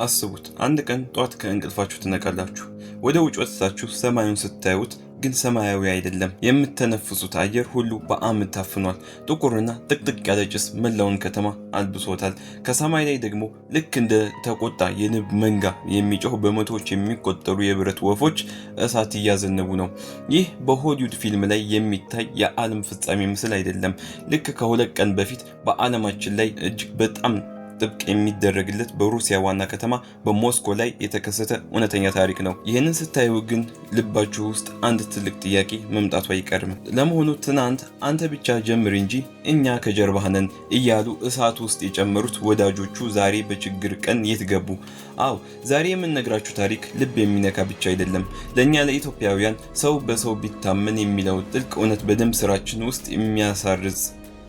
አስቡት፣ አንድ ቀን ጧት ከእንቅልፋችሁ ትነቃላችሁ። ወደ ውጭ ወጥታችሁ ሰማዩን ስታዩት ግን ሰማያዊ አይደለም። የምትተነፍሱት አየር ሁሉ በአመድ ታፍኗል። ጥቁርና ጥቅጥቅ ያለ ጭስ መላውን ከተማ አልብሶታል። ከሰማይ ላይ ደግሞ ልክ እንደ ተቆጣ የንብ መንጋ የሚጮህ በመቶዎች የሚቆጠሩ የብረት ወፎች እሳት እያዘነቡ ነው። ይህ በሆሊውድ ፊልም ላይ የሚታይ የዓለም ፍጻሜ ምስል አይደለም። ልክ ከ2 ቀን በፊት በዓለማችን ላይ እጅግ በጣም ጥብቅ የሚደረግለት በሩሲያ ዋና ከተማ በሞስኮ ላይ የተከሰተ እውነተኛ ታሪክ ነው። ይህንን ስታዩ ግን ልባችሁ ውስጥ አንድ ትልቅ ጥያቄ መምጣቱ አይቀርም። ለመሆኑ ትናንት "አንተ ብቻ ጀምር እንጂ እኛ ከጀርባህ ነን" እያሉ እሳት ውስጥ የጨመሩት ወዳጆቹ ዛሬ በችግር ቀን የት ገቡ? አዎ፣ ዛሬ የምንነግራችሁ ታሪክ ልብ የሚነካ ብቻ አይደለም። ለእኛ ለኢትዮጵያውያን ሰው በሰው ቢታመን የሚለው ጥልቅ እውነት በደም ስራችን ውስጥ የሚያሳርጽ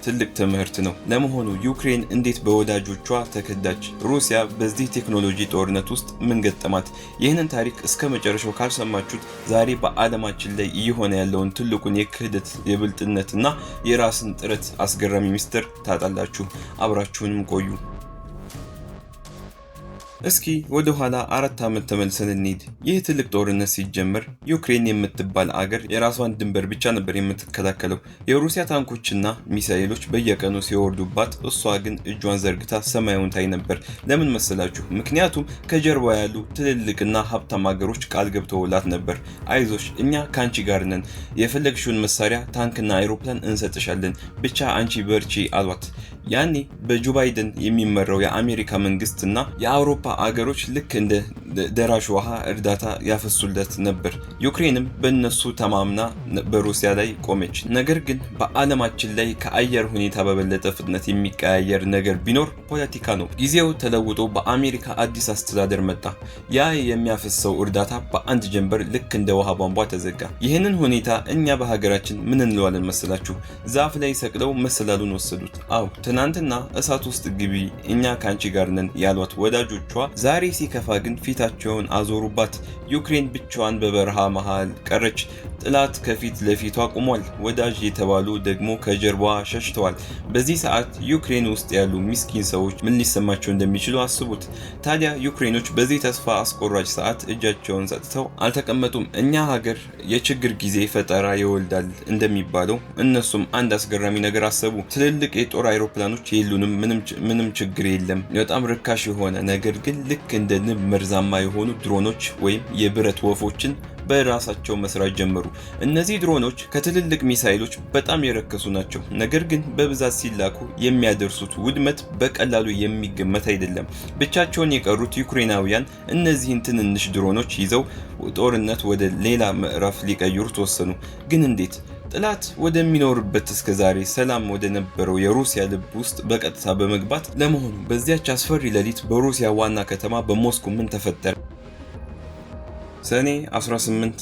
ትልቅ ትምህርት ነው። ለመሆኑ ዩክሬን እንዴት በወዳጆቿ ተከዳች? ሩሲያ በዚህ ቴክኖሎጂ ጦርነት ውስጥ ምን ገጠማት? ይህንን ታሪክ እስከ መጨረሻው ካልሰማችሁት ዛሬ በዓለማችን ላይ እየሆነ ያለውን ትልቁን የክህደት፣ የብልጥነትና የራስን ጥረት አስገራሚ ሚስጥር ታጣላችሁ። አብራችሁንም ቆዩ። እስኪ ወደ ኋላ 4 ዓመት ተመልሰን እንሂድ። ይህ ትልቅ ጦርነት ሲጀመር ዩክሬን የምትባል አገር የራሷን ድንበር ብቻ ነበር የምትከላከለው። የሩሲያ ታንኮችና ሚሳኤሎች በየቀኑ ሲወርዱባት፣ እሷ ግን እጇን ዘርግታ ሰማዩን ታይ ነበር። ለምን መሰላችሁ? ምክንያቱም ከጀርባ ያሉ ትልልቅና ሀብታም አገሮች ቃል ገብተውላት ነበር። "አይዞሽ፣ እኛ ከአንቺ ጋር ነን፣ የፈለግሽውን መሳሪያ፣ ታንክና አይሮፕላን እንሰጥሻለን፣ ብቻ አንቺ በርቺ" አሏት። ያኔ በጆ ባይደን የሚመራው የአሜሪካ መንግስት እና የአውሮፓ አገሮች ልክ እንደ ደራሽ ውሃ እርዳታ ያፈሱለት ነበር። ዩክሬንም በእነሱ ተማምና በሩሲያ ላይ ቆመች። ነገር ግን በዓለማችን ላይ ከአየር ሁኔታ በበለጠ ፍጥነት የሚቀያየር ነገር ቢኖር ፖለቲካ ነው። ጊዜው ተለውጦ በአሜሪካ አዲስ አስተዳደር መጣ። ያ የሚያፈሰው እርዳታ በአንድ ጀንበር ልክ እንደ ውሃ ቧንቧ ተዘጋ። ይህንን ሁኔታ እኛ በሀገራችን ምን እንለዋለን መሰላችሁ? ዛፍ ላይ ሰቅለው መሰላሉን ወሰዱት። አዎ፣ ትናንትና "እሳት ውስጥ ግቢ፣ እኛ ከአንቺ ጋር ነን" ያሏት ወዳጆቿ ዛሬ ሲከፋ ግን ፊታቸውን አዞሩባት። ዩክሬን ብቻዋን በበረሃ መሃል ቀረች። ጠላት ከፊት ለፊቷ ቆሟል። ወዳጅ የተባሉ ደግሞ ከጀርባዋ ሸሽተዋል። በዚህ ሰዓት ዩክሬን ውስጥ ያሉ ምስኪን ሰዎች ምን ሊሰማቸው እንደሚችሉ አስቡት። ታዲያ ዩክሬኖች በዚህ ተስፋ አስቆራጭ ሰዓት እጃቸውን ሰጥተው አልተቀመጡም። እኛ ሀገር የችግር ጊዜ ፈጠራ ይወልዳል እንደሚባለው እነሱም አንድ አስገራሚ ነገር አሰቡ። ትልልቅ የጦር አይሮፕላኖች የሉንም፣ ምንም ችግር የለም። በጣም ርካሽ የሆነ ነገር ግን ልክ እንደ ንብ መርዛማ የሆኑ ድሮኖች ወይም የብረት ወፎችን በራሳቸው መስራት ጀመሩ። እነዚህ ድሮኖች ከትልልቅ ሚሳይሎች በጣም የረከሱ ናቸው። ነገር ግን በብዛት ሲላኩ የሚያደርሱት ውድመት በቀላሉ የሚገመት አይደለም። ብቻቸውን የቀሩት ዩክሬናውያን እነዚህን ትንንሽ ድሮኖች ይዘው ጦርነት ወደ ሌላ ምዕራፍ ሊቀይሩት ወሰኑ። ግን እንዴት? ጠላት ወደሚኖርበት፣ እስከ ዛሬ ሰላም ወደ ነበረው የሩሲያ ልብ ውስጥ በቀጥታ በመግባት። ለመሆኑ በዚያች አስፈሪ ሌሊት በሩሲያ ዋና ከተማ በሞስኮ ምን ተፈጠረ? ሰኔ 18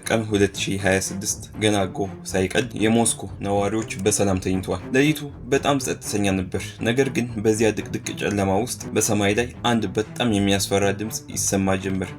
ቀን 2026 ገና ጎህ ሳይቀድ የሞስኮ ነዋሪዎች በሰላም ተኝተዋል። ሌሊቱ በጣም ጸጥተኛ ነበር። ነገር ግን በዚያ ድቅድቅ ጨለማ ውስጥ በሰማይ ላይ አንድ በጣም የሚያስፈራ ድምፅ ይሰማ ጀመር።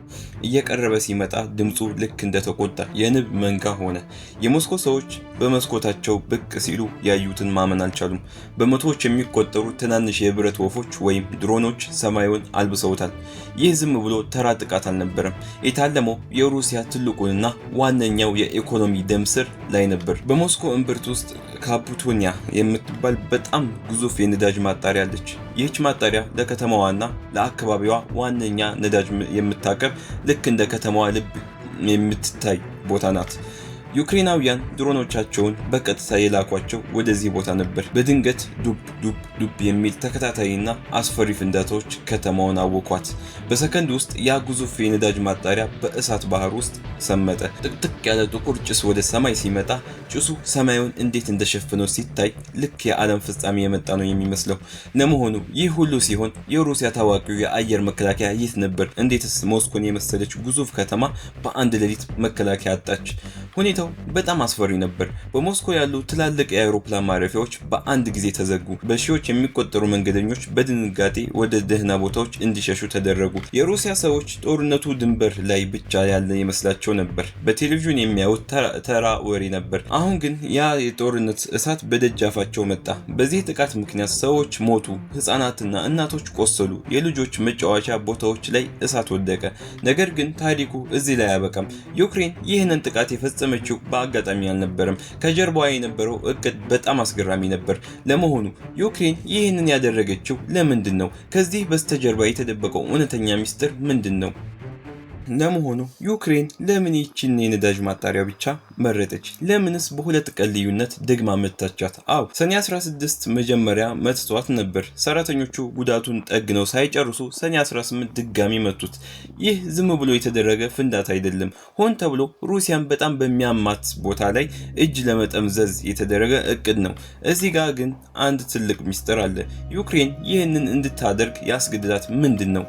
እየቀረበ ሲመጣ ድምፁ ልክ እንደተቆጣ የንብ መንጋ ሆነ። የሞስኮ ሰዎች በመስኮታቸው ብቅ ሲሉ ያዩትን ማመን አልቻሉም። በመቶዎች የሚቆጠሩ ትናንሽ የብረት ወፎች ወይም ድሮኖች ሰማዩን አልብሰውታል። ይህ ዝም ብሎ ተራ ጥቃት አልነበረም። የታለመው የሩሲያ ትልቁንና ዋነኛው የኢኮኖሚ ደም ስር ላይ ነበር። በሞስኮ እምብርት ውስጥ ካፑቶኒያ የምትባል በጣም ግዙፍ የነዳጅ ማጣሪያ አለች። ይህች ማጣሪያ ለከተማዋና ለአካባቢዋ ዋነኛ ነዳጅ የምታቀርብ፣ ልክ እንደ ከተማዋ ልብ የምትታይ ቦታ ናት። ዩክሬናውያን ድሮኖቻቸውን በቀጥታ የላኳቸው ወደዚህ ቦታ ነበር። በድንገት ዱብ ዱብ ዱብ የሚል ተከታታይና አስፈሪ ፍንዳታዎች ከተማውን አወኳት። በሰከንድ ውስጥ ያ ግዙፍ የነዳጅ ማጣሪያ በእሳት ባህር ውስጥ ሰመጠ። ጥቅጥቅ ያለ ጥቁር ጭስ ወደ ሰማይ ሲመጣ፣ ጭሱ ሰማዩን እንዴት እንደሸፈነው ሲታይ ልክ የዓለም ፍጻሜ የመጣ ነው የሚመስለው። ለመሆኑ ይህ ሁሉ ሲሆን የሩሲያ ታዋቂው የአየር መከላከያ የት ነበር? እንዴትስ ሞስኮን የመሰለች ግዙፍ ከተማ በአንድ ሌሊት መከላከያ አጣች? ሁኔታው በጣም አስፈሪ ነበር። በሞስኮ ያሉ ትላልቅ የአውሮፕላን ማረፊያዎች በአንድ ጊዜ ተዘጉ። በሺዎች የሚቆጠሩ መንገደኞች በድንጋጤ ወደ ደህና ቦታዎች እንዲሸሹ ተደረጉ። የሩሲያ ሰዎች ጦርነቱ ድንበር ላይ ብቻ ያለ ይመስላቸው ይመስላቸው ነበር። በቴሌቪዥን የሚያዩት ተራ ወሬ ነበር። አሁን ግን ያ የጦርነት እሳት በደጃፋቸው መጣ። በዚህ ጥቃት ምክንያት ሰዎች ሞቱ፣ ህፃናትና እናቶች ቆሰሉ፣ የልጆች መጫወቻ ቦታዎች ላይ እሳት ወደቀ። ነገር ግን ታሪኩ እዚህ ላይ አያበቃም። ዩክሬን ይህንን ጥቃት የፈጸመችው በአጋጣሚ አልነበረም። ከጀርባዋ የነበረው እቅድ በጣም አስገራሚ ነበር። ለመሆኑ ዩክሬን ይህንን ያደረገችው ለምንድን ነው? ከዚህ በስተጀርባ የተደበቀው እውነተኛ ሚስጥር ምንድን ነው? ለመሆኑ ዩክሬን ለምን ይህችን የነዳጅ ማጣሪያ ብቻ መረጠች? ለምንስ በሁለት ቀን ልዩነት ደግማ መታቻት? አዎ፣ ሰኔ 16 መጀመሪያ መትቷት ነበር። ሰራተኞቹ ጉዳቱን ጠግነው ሳይጨርሱ ሰኔ 18 ድጋሚ መቱት። ይህ ዝም ብሎ የተደረገ ፍንዳታ አይደለም። ሆን ተብሎ ሩሲያን በጣም በሚያማት ቦታ ላይ እጅ ለመጠምዘዝ የተደረገ እቅድ ነው። እዚህ ጋር ግን አንድ ትልቅ ሚስጥር አለ። ዩክሬን ይህንን እንድታደርግ ያስገድዳት ምንድን ነው?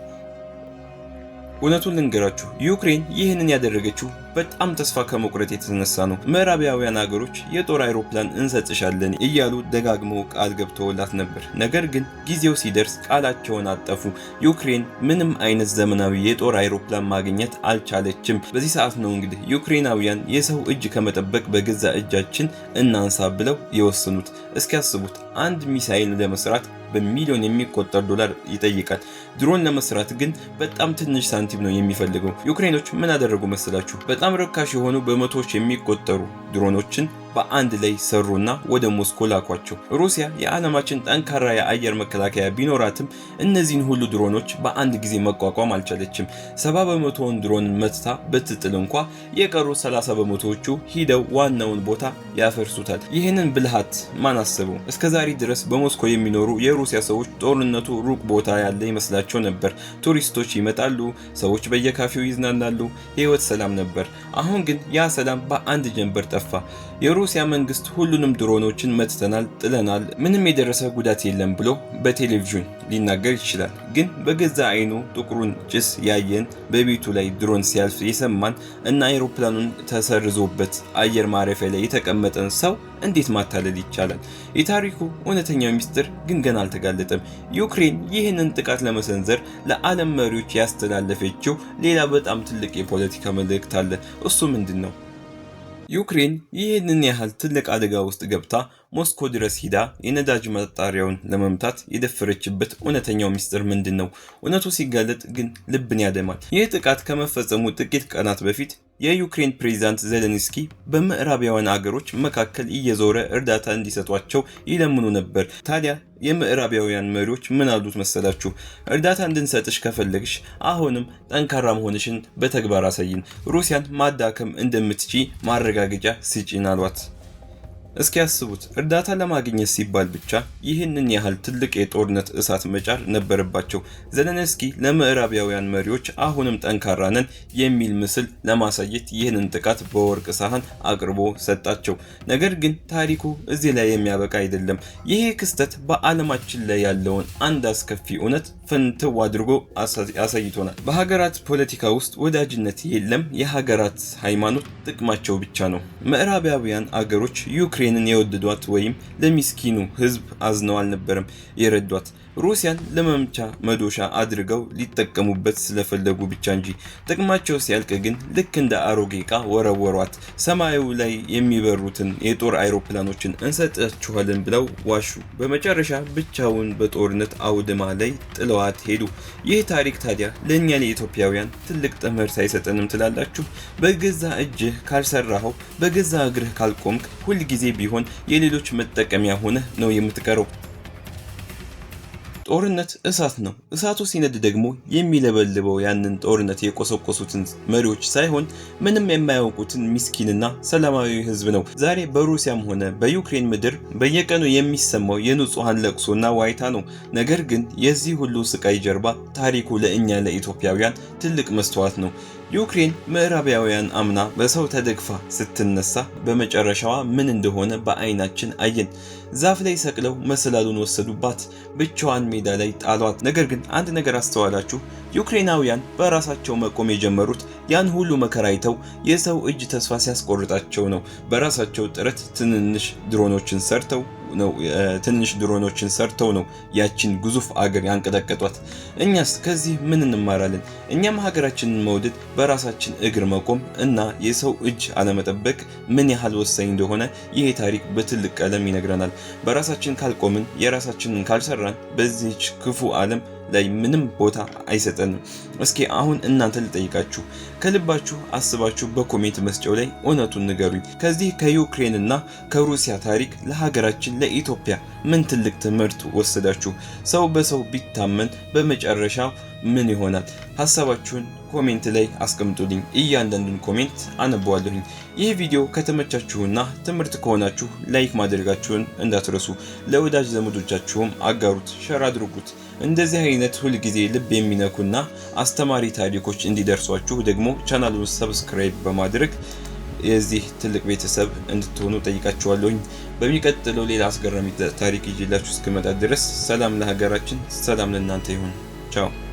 እውነቱን ልንገራችሁ፣ ዩክሬን ይህንን ያደረገችው በጣም ተስፋ ከመቁረጥ የተነሳ ነው። ምዕራባውያን ሀገሮች የጦር አይሮፕላን እንሰጥሻለን እያሉ ደጋግመው ቃል ገብተውላት ነበር። ነገር ግን ጊዜው ሲደርስ ቃላቸውን አጠፉ። ዩክሬን ምንም አይነት ዘመናዊ የጦር አይሮፕላን ማግኘት አልቻለችም። በዚህ ሰዓት ነው እንግዲህ ዩክሬናውያን የሰው እጅ ከመጠበቅ በገዛ እጃችን እናንሳ ብለው የወሰኑት። እስኪያስቡት፣ አንድ ሚሳኤል ለመስራት በሚሊዮን የሚቆጠር ዶላር ይጠይቃል። ድሮን ለመስራት ግን በጣም ትንሽ ሳንቲም ነው የሚፈልገው። ዩክሬኖች ምን አደረጉ መሰላችሁ? በጣም ርካሽ የሆኑ በመቶዎች የሚቆጠሩ ድሮኖችን በአንድ ላይ ሰሩና ወደ ሞስኮ ላኳቸው። ሩሲያ የዓለማችን ጠንካራ የአየር መከላከያ ቢኖራትም እነዚህን ሁሉ ድሮኖች በአንድ ጊዜ መቋቋም አልቻለችም። 70%ውን ድሮን መትታ ብትጥል እንኳ የቀሩ 30%ዎቹ ሂደው ዋናውን ቦታ ያፈርሱታል። ይህንን ብልሃት ማን አሰበው? እስከዛሬ ድረስ በሞስኮ የሚኖሩ የሩሲያ ሰዎች ጦርነቱ ሩቅ ቦታ ያለ ይመስላቸው ነበር። ቱሪስቶች ይመጣሉ፣ ሰዎች በየካፌው ይዝናናሉ፣ ህይወት ሰላም ነበር። አሁን ግን ያ ሰላም በአንድ ጀንበር ጠፋ። የሩሲያ መንግስት ሁሉንም ድሮኖችን መትተናል፣ ጥለናል፣ ምንም የደረሰ ጉዳት የለም ብሎ በቴሌቪዥን ሊናገር ይችላል። ግን በገዛ አይኑ ጥቁሩን ጭስ ያየን፣ በቤቱ ላይ ድሮን ሲያልፍ የሰማን እና አይሮፕላኑን ተሰርዞበት አየር ማረፊያ ላይ የተቀመጠን ሰው እንዴት ማታለል ይቻላል? የታሪኩ እውነተኛው ሚስጥር ግን ገና አልተጋለጠም። ዩክሬን ይህንን ጥቃት ለመሰንዘር ለዓለም መሪዎች ያስተላለፈችው ሌላ በጣም ትልቅ የፖለቲካ መልእክት አለ። እሱ ምንድን ነው? ዩክሬን ይህንን ያህል ትልቅ አደጋ ውስጥ ገብታ ሞስኮ ድረስ ሂዳ የነዳጅ ማጣሪያውን ለመምታት የደፈረችበት እውነተኛው ሚስጥር ምንድን ነው? እውነቱ ሲጋለጥ ግን ልብን ያደማል። ይህ ጥቃት ከመፈጸሙ ጥቂት ቀናት በፊት የዩክሬን ፕሬዚዳንት ዜሌንስኪ በምዕራባውያን አገሮች መካከል እየዞረ እርዳታ እንዲሰጧቸው ይለምኑ ነበር። ታዲያ የምዕራባውያን መሪዎች ምን አሉት መሰላችሁ? እርዳታ እንድንሰጥሽ ከፈለግሽ አሁንም ጠንካራ መሆንሽን በተግባር አሳይን፣ ሩሲያን ማዳከም እንደምትችይ ማረጋገጫ ስጪን አሏት። እስኪ ያስቡት፣ እርዳታ ለማግኘት ሲባል ብቻ ይህንን ያህል ትልቅ የጦርነት እሳት መጫር ነበረባቸው። ዘለንስኪ ለምዕራባውያን መሪዎች አሁንም ጠንካራ ነን የሚል ምስል ለማሳየት ይህንን ጥቃት በወርቅ ሳህን አቅርቦ ሰጣቸው። ነገር ግን ታሪኩ እዚህ ላይ የሚያበቃ አይደለም። ይሄ ክስተት በዓለማችን ላይ ያለውን አንድ አስከፊ እውነት ፍንትው አድርጎ አሳይቶናል። በሀገራት ፖለቲካ ውስጥ ወዳጅነት የለም። የሀገራት ሃይማኖት ጥቅማቸው ብቻ ነው። ምዕራባውያን አገሮች ዩክሬንን የወደዷት ወይም ለሚስኪኑ ሕዝብ አዝነው አልነበረም የረዷት፣ ሩሲያን ለመምቻ መዶሻ አድርገው ሊጠቀሙበት ስለፈለጉ ብቻ እንጂ። ጥቅማቸው ሲያልቅ ግን ልክ እንደ አሮጌ ዕቃ ወረወሯት። ሰማዩ ላይ የሚበሩትን የጦር አይሮፕላኖችን እንሰጣችኋለን ብለው ዋሹ። በመጨረሻ ብቻውን በጦርነት አውድማ ላይ ጥለዋት ሄዱ። ይህ ታሪክ ታዲያ ለእኛ ለኢትዮጵያውያን ትልቅ ትምህርት አይሰጠንም ትላላችሁ? በገዛ እጅህ ካልሰራኸው፣ በገዛ እግርህ ካልቆምክ ሁልጊዜ ቢሆን የሌሎች መጠቀሚያ ሆነህ ነው የምትቀረው። ጦርነት እሳት ነው። እሳቱ ሲነድ ደግሞ የሚለበልበው ያንን ጦርነት የቆሰቆሱትን መሪዎች ሳይሆን ምንም የማያውቁትን ሚስኪንና ሰላማዊ ሕዝብ ነው። ዛሬ በሩሲያም ሆነ በዩክሬን ምድር በየቀኑ የሚሰማው የንጹሐን ለቅሶና ዋይታ ነው። ነገር ግን የዚህ ሁሉ ስቃይ ጀርባ ታሪኩ ለእኛ ለኢትዮጵያውያን ትልቅ መስተዋት ነው። ዩክሬን ምዕራባውያን አምና በሰው ተደግፋ ስትነሳ በመጨረሻዋ ምን እንደሆነ በአይናችን አየን። ዛፍ ላይ ሰቅለው መሰላሉን ወሰዱባት፣ ብቻዋን ሜዳ ላይ ጣሏት። ነገር ግን አንድ ነገር አስተዋላችሁ? ዩክሬናውያን በራሳቸው መቆም የጀመሩት ያን ሁሉ መከራ አይተው የሰው እጅ ተስፋ ሲያስቆርጣቸው ነው። በራሳቸው ጥረት ትንንሽ ድሮኖችን ሰርተው ነው፣ ትንሽ ድሮኖችን ሰርተው ነው ያችን ግዙፍ አገር ያንቀጠቀጧት። እኛስ ከዚህ ምን እንማራለን? እኛም ሀገራችንን መውደድ፣ በራሳችን እግር መቆም እና የሰው እጅ አለመጠበቅ ምን ያህል ወሳኝ እንደሆነ ይሄ ታሪክ በትልቅ ቀለም ይነግረናል። በራሳችን ካልቆምን፣ የራሳችንን ካልሰራን በዚህች ክፉ ዓለም ላይ ምንም ቦታ አይሰጠንም። እስኪ አሁን እናንተ ልጠይቃችሁ፣ ከልባችሁ አስባችሁ በ comment መስጫው ላይ እውነቱን ንገሩኝ። ከዚህ ከዩክሬንና ከሩሲያ ታሪክ ለሀገራችን ለኢትዮጵያ ምን ትልቅ ትምህርት ወሰዳችሁ? ሰው በሰው ቢታመን በመጨረሻው ምን ይሆናል? ሀሳባችሁን comment ላይ አስቀምጡልኝ። እያንዳንዱን comment አነበዋለሁኝ። ይህ ቪዲዮ ከተመቻችሁና ትምህርት ከሆናችሁ like ማድረጋችሁን እንዳትረሱ። ለወዳጅ ዘመዶቻችሁም አጋሩት፣ share አድርጉት። እንደዚህ አይነት ሁልጊዜ ልብ የሚነኩና አስተማሪ ታሪኮች እንዲደርሷችሁ ደግሞ ቻናሉን subscribe በማድረግ የዚህ ትልቅ ቤተሰብ እንድትሆኑ ጠይቃችኋለሁኝ። በሚቀጥለው ሌላ አስገራሚ ታሪክ ይዤላችሁ እስክመጣ ድረስ ሰላም ለሀገራችን፣ ሰላም ለእናንተ ይሁን። ቻው።